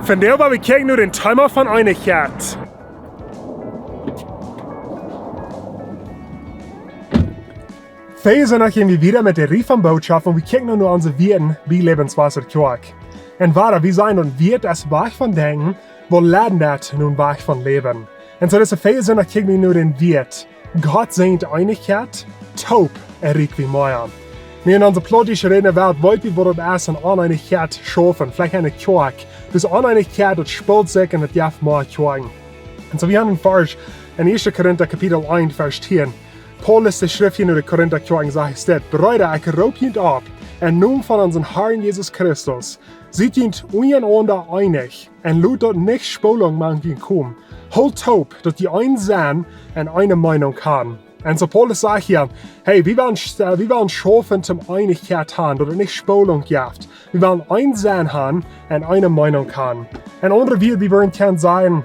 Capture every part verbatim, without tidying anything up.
Vondoag woa wie kjikjen no daut Thema von Eenichkjeit. Vondoag sent wie wada met de Rieej von Bootschoft un wie kjikjen no onse Wieed bie Lebenswasser Kjoakj. Un wada, wie sajen daut Wieed es Wajch von Denkjen, woo leiden daut no Wajch von Läwen. Un soo dise Vondoag kjikjen wie no dän Wieed. Gott säajent Eenichkjeit, toop erreikj wie mea. Nu, en onse plautdietsche rädende Welt weet wie waut daut es, en Oneenichkjeit schaufen, veleicht enne Kjoakj. Dise Oneenichkjeit, daut spieelt sikj en daut jeft mea Kjoakjen. Un soo, wie haben een Varsch en Ieeschte Korinta Kapitel eent, Varsch tieen. Paulus, dee schrift hia no de Korinta Kjoakj, sajcht dit: Breeda, ekj roop junt opp, em Nomen von onsen Harn Jesus Christus, siet junt unjarenaunda eenich un lot daut nich Spolunk mank junt komen. Hoolt toop, daut jie eent sent un eene Meenunk haben. Un soo Paulus sajcht hia: Hey, wie wellen, äh, wie wellen schaufen toom Eenichkjeit haben, daut et nich Spolunk jeft. Wie wellen eent sent haben un eene Meenunk haben. En aundre Wieed, wie wudden kjennen sajen,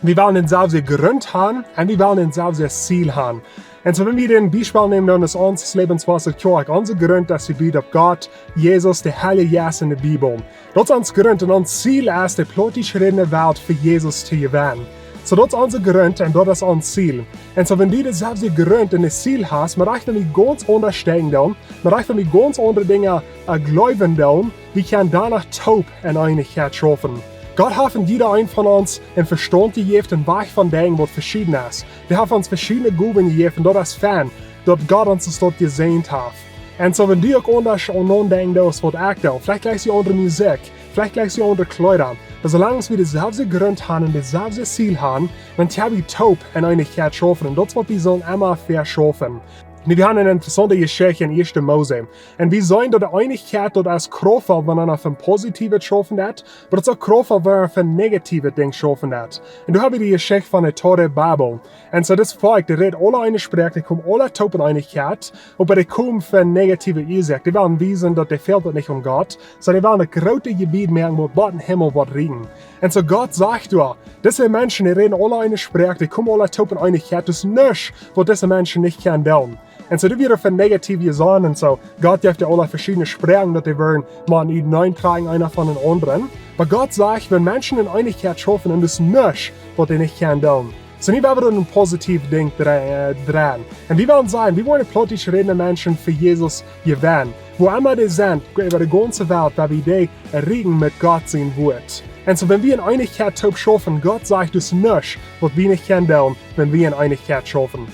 wie wellen dänselwjen Grunt haben un wie wellen dänselwjen Ziel haben. Un soo, wan wie daut Biespel nämen, dan es ons Lebenswasser Kjoakj, onse Grunt es jebut opp Gott, Jesus, de Heilje Jeist un de Bibel. Daut es ons Grunt un ons Ziel es, de plautdietsch rädende Welt fa Jesus to jewennen. Soo, daut es onse Grunt un daut es ons Ziel. Un soo, wan du deselwje Grunt un daut Ziel hast, mau rajcht wan wie gaunz aundasch denkjen doonen, mau rajcht wan wie gaunz aundre Dinja, äh, jleewen doonen, wie kjennen doano toop en Eenichkjeit schaufen. Gott haft en jieda een von ons een Vestaunt jejäft, een Wajch von Denkjen waut veschieden es. Dee haft ons veschiedne Gowen jejäft un daut es fein, daut Gott ons daut jesäajent haft. Un soo, wan du uk aundasch aun denkjen doost aus waut ekj doo, veleicht jlikjst du aundre Musikj, veleicht jlikjst du aundre Kjleeda, oba soo lang aus wie deselwje Grunt haben un deselwje Ziel haben, dan kjenn wie toop en Eenichkjeit schaufen un daut es waut wie sellen emma fa schaufen. Nu, wie haben eene interessaunte Jeschicht en Ieeschte Mose. Un wie seenen daut de Eenichkjeit, daut es kraftvoll, wan eena von positiewet schaufen deit, oba daut es uk kraftvoll, wan eena von negatiewet Dinj schaufen deit. Un doa hab wie de Jeschicht von de Tower Babel. Un soo, daut Volkj, dee räden aule eene Sproak, dee komen aule toop en Eenichkjeit, oba dee komen von negative Uasoak. Dee wellen wiesen, daut dee fält daut nich aun Gott, sonda dee wellen een grootet Jebied moaken, waut bot em Himmel woat rieekjen. Un soo Gott sajcht doa: Dise Menschen, dee räden aule eene Sproak, dee komen aule toop en Eenichkjeit, daut es nuscht, waut dise Menschen nich kjennen doonen. Un soo, dee wieren von negative Uasoak un soo. Gott jeft dee aule veschiedne Sproaken, daut dee wudden mau en Utnämen kjrieen, eena von dän aundren. Oba Gott sajcht, wan Menschen en Eenichkjeit schaufen, dan es nuscht, waut dee nich kjennen doonen. Soo, nu woa wie een positiewet Dinkj dre-, äh, dreien. Un wie wellen sajen, wie wudden plautdietsch rädende Menschen fa Jesus jewennen. Wua emma dee sent, äwa de gaunze Welt, woa wie dee erreikjen met Gott sien Wuat. Un soo, wan wie en Eenichkjeit toop schaufen, Gott sajcht, daut es nuscht, waut wie nich kjennen doonen, wan wie en Eenichkjeit schaufen.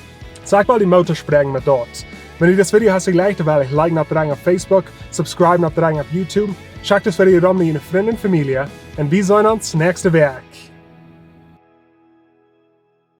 Soo, ekj well die Moot toospräakjen met daut. Wan die dit Video hast jlikjt, dan well die like oppdrekjen opp Facebook, subscribe oppdrekjen opp YouTube, schekj dit Video rom no diene Frind un Famielje, un wie seenen ons näakjste Wäakj.